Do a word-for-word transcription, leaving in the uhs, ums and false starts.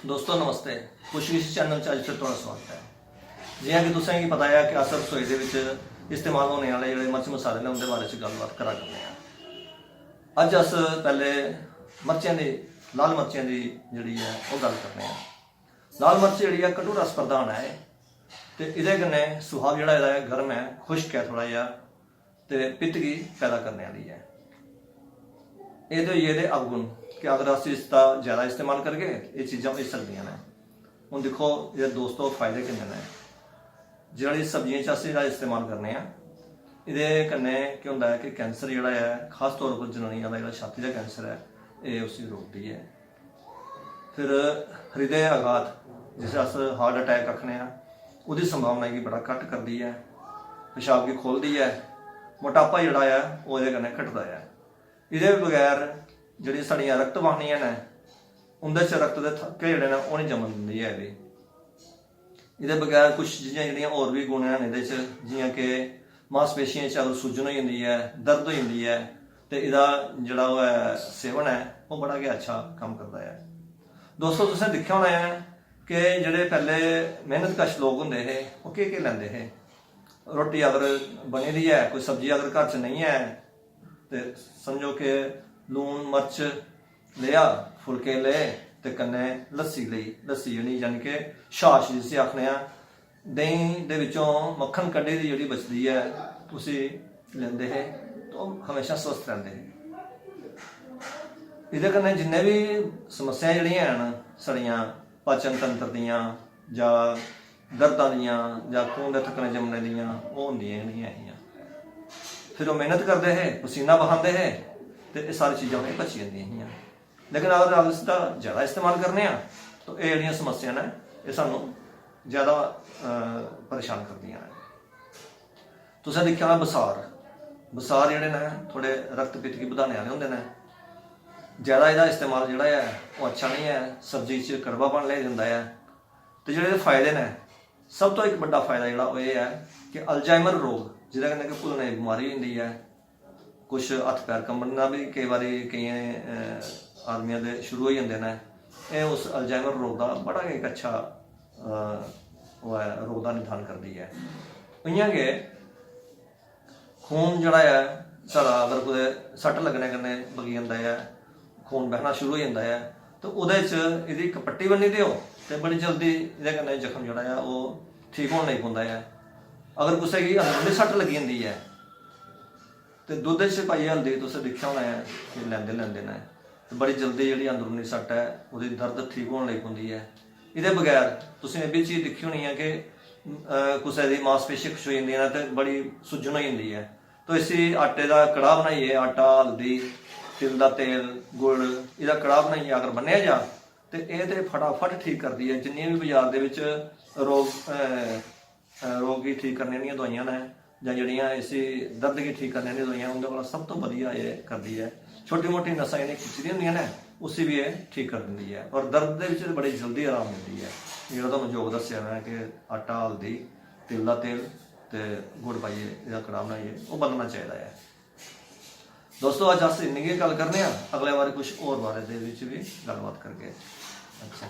दोस्तों नमस्ते, खुशविश चैनल च अज्ज फिर थुआढ़ा स्वागत ऐ। जि'यां कि तुसें गी पता ऐ कि अस रसोई दे बिच इस्तेमाल होने आह्ले जेह्ड़े मर्च मसाले न उं'दे बारे च गल्लबात करा करने आं। अज्ज अस पैह्ले मर्चें दी, लाल मर्चें दी जेह्ड़ी ऐ ओह् गल्ल करने आं। लाल मर्च जेह्ड़ी ऐ कटु रस प्रधान ऐ एह्, ते एह्दे कन्नै सुहा जेह्ड़ा एह्दा ऐ गर्म ऐ, खुश्क ऐ थोह्ड़ा जेहा, ते पित्त गी पैदा करने आह्ली ऐ। एह् ते होई गे एह्दे अवगुण कि अगर अस इसदा जैदा इस्तेमाल करगे, एह् चीजां होई सकदियां न। हून दिक्खो एह्दे दोस्तो फायदे किन्ने न। जेह्ड़ी सब्जियें च अस एह्दा इस्तेमाल करने आं, एह्दे कन्नै केह् होंदा ऐ कि कैंसर जेह्ड़ा ऐ, खास तौर पर जनानियां दा जेह्ड़ा छाती दा कैंसर ऐ, एह् उसी रोकदी ऐ। फिर हृदय आघात, जिसे अस हार्ट अटैक आखने आं, ओह्दी संभावना गी बड़ा घट्ट करदी ऐ, पेशाब गी खोलदी ऐ, मोटापा जेह्ड़ा ऐ ओह् एह्दे कन्नै घटदा ऐ। एह्दे बगैर जेह्ड़ियां साढ़ियां रक्त वाहिनियां न, उं'दे च रक्त दे थक्के जेह्ड़े न ओह् निं जमन दिंदी ऐ एह्दी। एह्दे बगैर कुछ चीजां जेह्ड़ियां होर बी गुण हैन एह्दे च, जि'यां कि मांसपेशियें च अगर सूजन होई जंदी ऐ, दर्द होई जंदी ऐ, ते एह्दा जेह्ड़ा ओह् ऐ सेवन ऐ, ओह् बड़ा गै अच्छा कम्म करदा ऐ। दोस्तो, तुसें दिक्खेआ होना ऐ कि जेह्ड़े पैह्ले मेह्नत कश लोक होंदे हे, ओह् केह् केह् लैंदे हे? रोटी अगर बनी दी ऐ, कोई सब्जी अगर घर च नेईं ऐ, ते समझो कि लून मर्च लेआ, फुलके ले, ते कन्नै लस्सी लेई। लस्सी जेह्ड़ी, यानी कि छाछ जिसी आखने आं, देहीं दे बिच्चों मक्खन कड्ढी दी जेह्ड़ी बचदी ऐ, उसी लेंदे हे, तो ओह् हमेशा स्वस्थ रैंह्दे हे। एह्दे कन्नै जिन्ने बी समस्यां जेह्ड़ियां हैन साढ़ियां पाचन तंत्र दियां, जां दर्दां दियां, जां खून दे थक्कने जमने दियां, ओह् होंदियां गै निं ऐ हियां। फिर ओह् मेह्नत करदे हे, पसीना बहांदे हे, ते एह् सारी चीजां उ'नेंगी पची जंदियां हियां। लेकिन अगर अस इसदा जैदा इस्तेमाल करने आं, तो एह् जेह्ड़ियां समस्यां न, एह् सानूं जैदा, अ, परेशान करदियां न। तुसें दिक्खेआ होना बसार, बसार जेह्ड़े न, थोह्ड़े रक्त पित्त गी बधाने आह्ले होंदे न। जैदा एह्दा इस्तेमाल जेह्ड़ा ऐ, ओह् अच्छा निं ऐ, सब्जी च कड़वापन लेई जंदा ऐ। ते जेह्ड़े एह्दे फायदे न, सब तो इक बड्डा फायदा जेह्ड़ा ओह् एह् ऐ कि अल्जाइमर रोग, जेह्दे कन्नै कि भुल्लने दी बमारी होई जंदी ऐ, कुछ हत्थ पैर कंबना बी केईं बारी केइयें, अ, आदमियें दे शुरू होई जंदे न। एह् उस अल्जाइमर रोग दा बड़ा गै इक अच्छा, अ, ओह् ऐ, रोग दा निदान करदी ऐ। इ'यां गै खून जेह्ड़ा ऐ साढ़ा, अगर कुतै सट्ट लग्गने कन्नै बगी जंदा ऐ, खून बहना शुरू होई जंदा ऐ, ते ओह्दे च एह्दी इक पट्टी बन्नी देओ, ते बड़ी जल्दी एह्दे कन्नै जख्म जेह्ड़ा ऐ ओह् ठीक होन लगी पौंदा ऐ। अगर कुसै गी अंदरूनी सट्ट लग्गी जंदी ऐ, ते दुद्धै च पाइयै हल्दी, तुसें दिक्खेआ होना ऐ कि लैंदे लैंदे न, ते बड़ी जल्दी जेह्ड़ी अंदरूनी सट्ट ऐ, ओह्दी दर्द ठीक होन लगी पौंदी ऐ। एह्दे बगैर तुसें एह् बी चीज दिक्खी होनी ऐ कि, अ, कुसै दी मांसपेशी खिच्ची जंदी ऐ ते बड़ी सुज्जन होई जंदी ऐ। तो इसी आटे दा कड़ाह् बनाइयै, आटा, हल्दी, तिल दा तेल, गुड़, एह्दा कड़ाह् बनाइयै अगर बन्नेआ जा, ते एह् ते फटाफट ठीक करदी ऐ। जिन्नियां बी बाजार दे बिच रोग, अ, अ, रोग गी ठीक करने आह्लियां दोआइयां न, जां जेह्ड़ियां इसी दर्द गी ठीक करने आह्लियां दोआइयां, उं'दे कोला सब तो बधिया एह् करदी ऐ। छोटी मोटी नसां जेह्ड़ियां खिच्ची दियां होंदियां न, उसी बी एह् ठीक करी दिंदी ऐ। और दर्द दे बिच बड़ी जल्दी आराम मिलदी ऐ। जेह्ड़ा तुहानू योग दस्सेआ में कि आटा, हल्दी, तिल दा तेल ते गुड़ पाइयै एह्दा कड़ाह् बनाइयै ओह् बंदना चाहिदा ऐ। दोस्तो, अज्ज अस इन्नी गै गल्ल करने आं, अगले बारी कुछ होर बारे दे बिच बी गल्लबात करगे। अच्छा।